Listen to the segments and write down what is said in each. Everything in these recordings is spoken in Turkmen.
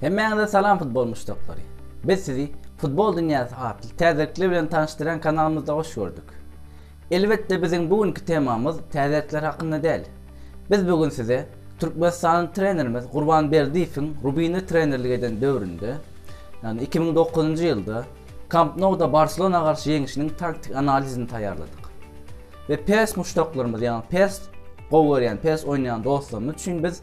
Hemmäňize salam futbol muşdaklary. Biz sizi Futbol dünýäsi atly täzelikler bilen tanyşdyrýan kanalymyzda hoş gördük. Elbetde biziň bu günki temamyz täzelikler hakynda däl. Biz bu gün size Türkmenistanyň trenerimiz Gurban Berdiýewiň Rubine trenerlik eden döwründe, ýagny 2009-njy ýylda Kamp Nouda Barselona garşy ýeňşiniň taktik analizini taýýarladyk. We PES muşdaklarymyz, ýagny PES gowy görýän, PES oýnaýan dostlarymyz üçin biz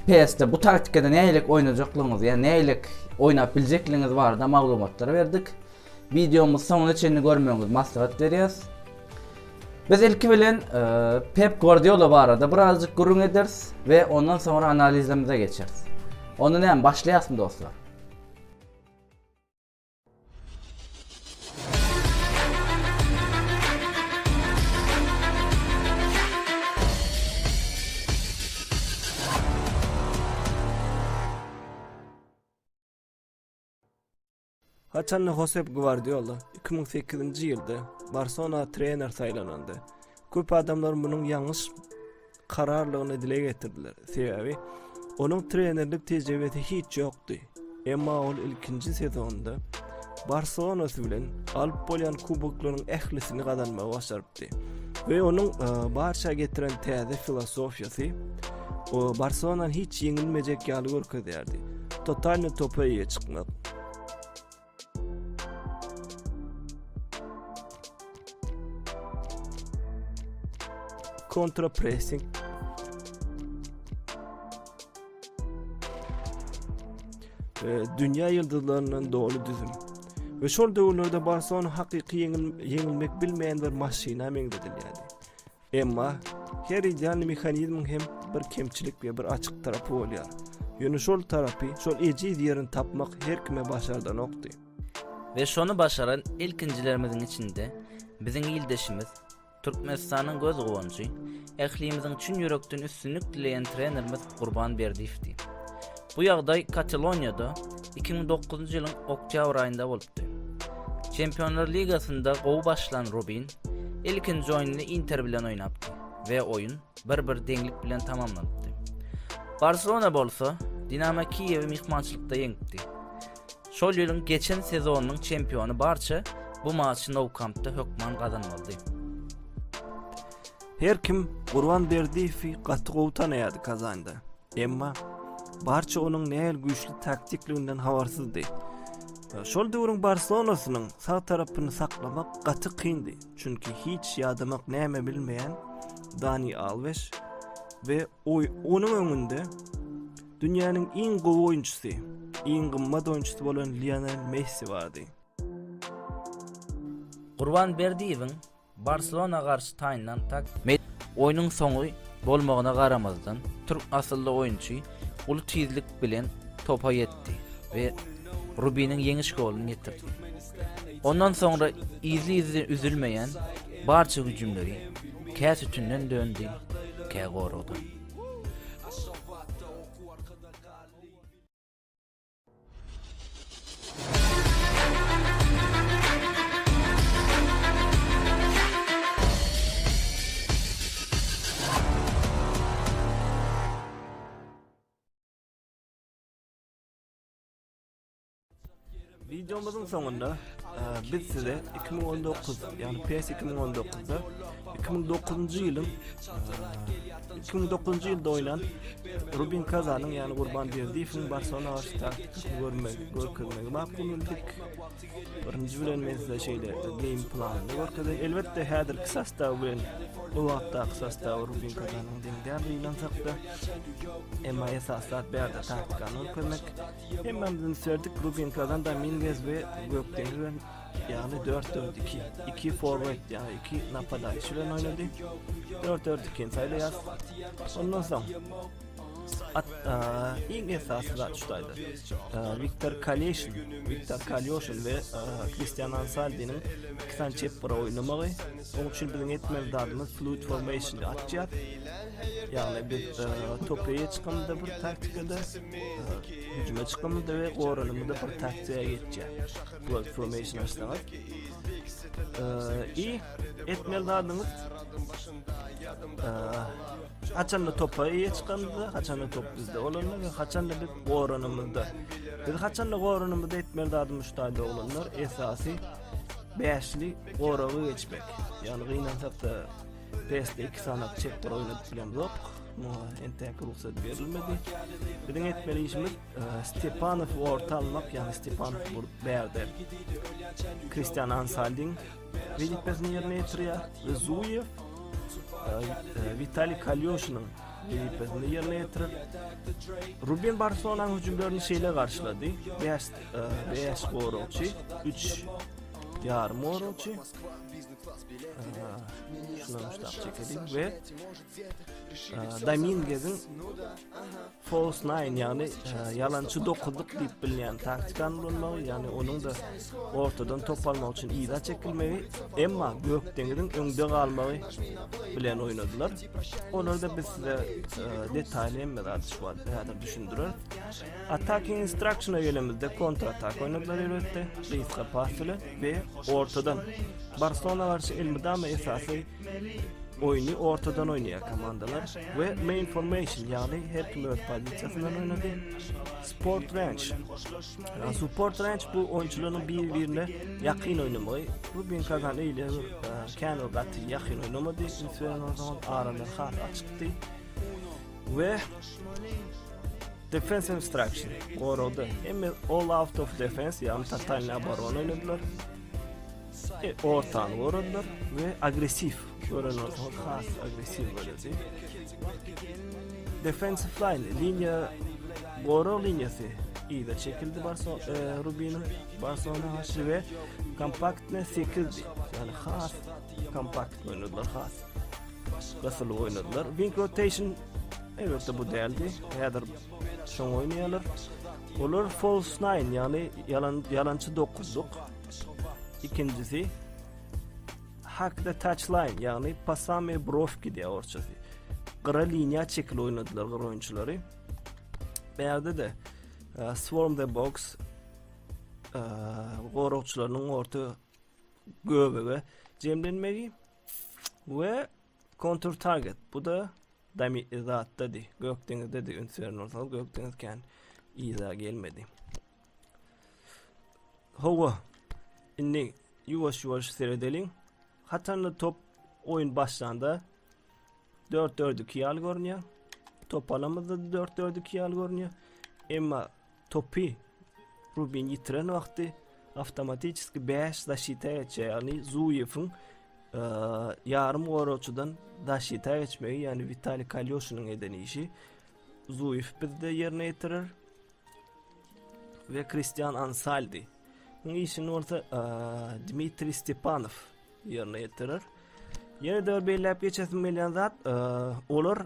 PES-de bu taktikada nähili oýnajaklygyňyzy, ýagny nähili oýnap biljekligiňiz barada maglumatlary berdik. Wideomyzy soňuna çenli görmegiňizi maslahat berýäs. Biz ilki bilen e, Pep Guardiola barada birazjyk gürrüň ederis we ondan soňra analizlerimize geçeris. Onda näme, başlaýasmy dostlar? Haçanda Hosep Gwardiola 2008-nji ýylda Barselona trener saýlananda, köp adamlar munuň ýalňyş kararlygyny dile getirdiler. Sebäbi onuň trenerlik tejribesi hiç ýokdy. Emma ol ilkinji sezonda Barselonasy bilen alyp bolýan kuboklaryň ählisini gazanmagy başarypdy. We onuň e, Barça getiren täze filosofiýasy Barselonany hiç ýeňilmejek ýaly görkezýärdi. Totalny topa eýe çykmak. Kontra pressing. We dünýä ýyldyzlaryndan doly düzüm. We şol döwürlerde Barselona hakyky ýeňilmek bilmeýän bir maşyna meňzedilýärdi. Emma her idealny mehanizmiň hem bir kemçilik we bir açyk tarapy bolýar. Ýöne şol tarapy, şol ejiz ýerini tapmak her kime başardanokdy. We şony başaran ilkinjilerimiziň içinde biziň ildeşimiz, Türkmenistanyň göz guwanjy, ählimiziň çyn ýürekden üstünlik dileýän trenerimiz Gurban Berdiýewdi. Bu ýagdaý Kataloniýada 2009-njy ýylyň oktýabr aýynda bolupdy. Çempionlar ligasynda gowy başlan Rubin ilkinji oýnuny Inter bilen oýnapdy we oýun bir-bir deňlik bilen tamamlanypdy. Barselona bolsa Dinamo Kiýewi myhmançylykda ýeňipdi. Şol ýylyň geçen sezonynyň çempiony Barça bu maçy Nou Kampda hökman gazanmalydy. Her kim Gurban Berdiýewi gaty gowy tanaýardy Kazanda. Emma Barça onuň nähili güýçli taktikliginden habarsyzdy. Şol döwrüň Barselonasynyň sag tarapyny saklamak gaty kyndy, çünki hiç ýadamak näme bilmeýän Dani Alweş we onuň öňünde dünýäniň iň gowy oýunçysy, iň gymmat oýunçysy bolan Lionel Messi bardy. Gurban Berdiýewiň Barselona garşy taýynlan tak. Oýnuň soňy bolmagyna garamazdan, türk asylly oýunçy uly tizlik bilen topa ýetdi we Rubiniň ýeňiş goluny getirdi. Ondan soňra yzly-yzly üzülmeýän Barça hüjümleri kä sütünden döndi, kä goragdan. Videomyzyň soňunda e, biz size 2019 ýagny PES 2019-da 2009-njy ýylyň 2009-njy ýylda oýnan Rubin Kazanyň ýagny Gurban Berdiýewiň Barselona garşy taktikasyny görmegi, görkezmegi makul bildik. Birinji bilen men size şeýle game planyny görkezeýin. Elbetde häzirki sostaw bilen bu wagtdaky sostaw Rubin Kazanyň deň däl gynansak-da. Emma esasy zat bärde taktikany görkezmek. Hemmämiz üns berdik Rubin Kazan Dominguez we Gökdeňiz bilen ýagny 4-4-2 2 forward ýagny 2 napadaýçy bilen oýnady. 4-4-2-ni saýlaýas. Ondan soň at, iň esasy zat şu taýda. Wiktor Kaleşin, Wiktor Kalýoşin we Kristian Ansaldiniň iki sany çep gyra oýnamagy. Onuň üçin biziň etmeli zadymyz fluid formation atýar. Ýagny biz topa eýe çykamyzda bir taktikada, hüjüme çykamyzda we goranymyzda bir taktika geçýär. Fluid formation açsaňyz. I etmeli zadyňyz. Haçanda topa eýe çykanymyzda, haçanda top bizde bolanda we haçanda biz goranymyzda. Biz haçanda goranymyzda etmeli zadymyz şu taýda oglanlar, esasy bäşli goragy geçmek. Ýagny gynansak-da PES-de 2 sany çep gyra oýnadyp bilemzok. Muňa entäk rugsat berilmedi. Biziň etmeli işimiz e, Stepanowy orta almak, ýagny Stepanow bolup bärde Kristian Ansaldin wezipesini ýerine ýetirýär we Zuýew e, e, Witaliý Kalýoşiniň wezipesini ýerine ýetirip Rubin Barselonanyň hüjümlerini şeýle garşylady. 5 5 goragçy, 3 ýarym goragçy. Şundan muştak çekelim we Domingeziň False nine, ýagny ýalançy dokuzlyk diýip bilinýän taktikany ulanmagy, ýagny onuň-da ortadan top almak üçin yza çekilmegi, emma Gökdeňiziň öňde galmagy bilen oýnadylar. Olary-da biz size detaýly hemme zady şu wagt häzir düşündireris. Attacking instruction-a gelenimizde kontratak oýnadylar elbetde, gysga pas bilen we ortadan. Barselona garşy elmydama esasy Oýny ortadan oýnaýar komandalar we main formation ýagny her kim öz pozisiýasyndan oýnady. Sport range. Support range bu oýunçylaryň bir-birine ýakyn oýnamagy. Rubin Kazan eýle bir e, kän bir gaty ýakyn oýnamady. Üns beren bolsaňyz aralar has açykdy. We Defense instruction goragda hemme all out of defense ýagny totalny oborona oýnadylar. E, ortany goradylar we agressiw gören bolsaňyz has agressiw bolýardy. Defensive line liniýa gorag liniýasy yza çekildi Barso e, Rubiniň Barselona garşy we kompaktne 8-di. Ýagny has kompakt oýnadylar, has gysylyp oýnadylar. Wing rotation elbetde bu däldi. Häzir şoňa oýnaýarlar. Olar false nine, ýagny ýalan ýalançy dokuzlyk. Ikinjisi Hack the touchline, ýagny pasame brovki diýýär orsçasy. Gyra liniýa çekil oýnadylar gyra oýunçylary. Bärde-de e, swarm the box e, goragçylarynyň orta göbege jemlenmegi we counter target. Bu da dami zatdady, Gökdeňizdedi üns beren bolsaňyz Gökdeňiz kän yza gelmedi. Hawa. Indi ýuwaş-ýuwaş seredeliň. Haçanda top oýun başlanda 4-4-2 ýaly görünýär. Top alamyzda 4-4-2 ýaly görünýär. Emma topy Rubin ýitiren wagty awtomatiçeski 5 zaşita geçýär. Ýagny Zuýewiň e, ýarym goragçydan zaşita geçmegi, ýagny Witaliý Kalýoşiniň eden işi Zuýew bizde ýerine ýetirer. We Kristian Ansaldi. Muň işini bolsa Dmitriý Stepanow ýerine ýetirer. Ýene-de bir belläp geçesim gelýän zat, olar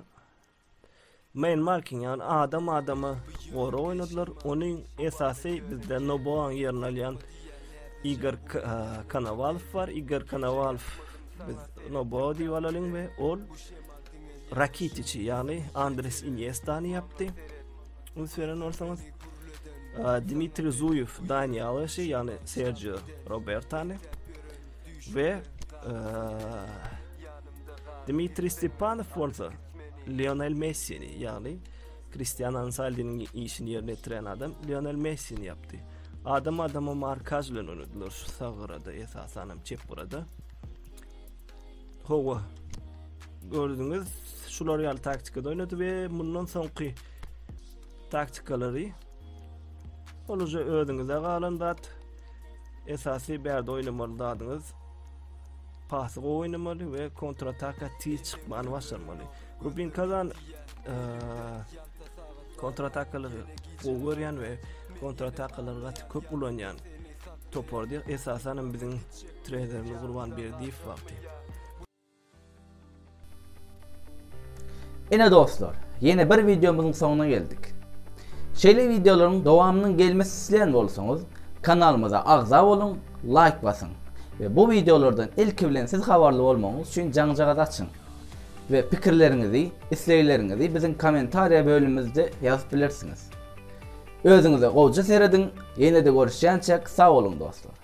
man marking, ýagny adam adama gorag oýnadylar. Onuň esasy bizde Noboaň ýerini alýan Igor Konowalow bar. Igor Konowalow biz Noboa diýip alalyň we ol Rakitiçi, ýagny Andres Iniestany ýapdy. Üns beren bolsaňyz, Dmitriý Zuýew Dani Alweşi, ýagny Sergio Robertany we Dmitriý Stepanow bolsa Lionel Messini, ýagny Kristian Ansaldiniň işini ýerine ýetiren adam Lionel Messini ýapdy. Adam adama markaž bilen oýnadylar şu sag gyrada, esasan hem çep gyrada. Hawa. Gördüňiz, şular ýaly taktikada oýnady we mundan soňky taktikalary ol uje özüňize galan zat. Esasy bärde oýnamaly zadyňyz pasy gowy oýnamaly we kontrataka tiz çykmany başarmaly. Rubin Kazan kontratakalary gowy görýän we kontratakalary gaty köp ulanýan topardy. Esasan hem biziň trenerimiz Gurban Berdiýew wagty. Ine dostlar, ýene bir wideomyzyň soňuna geldik. Şeýle wideolaryň dowamynyň gelmesi isleýän bolsaňyz, kanalymyza agza boluň, laýk basyň we bu wideolardan ilki bilen siz habarly bolmagyňyz üçin jaňjagaz açyň we pikirleriňizi, islegleriňizi biziň kommentariýa bölümimizde ýazyp bilersiňiz. Özüňize gowja serediň, ýene-de görüşýänçäk sag boluň dostlar.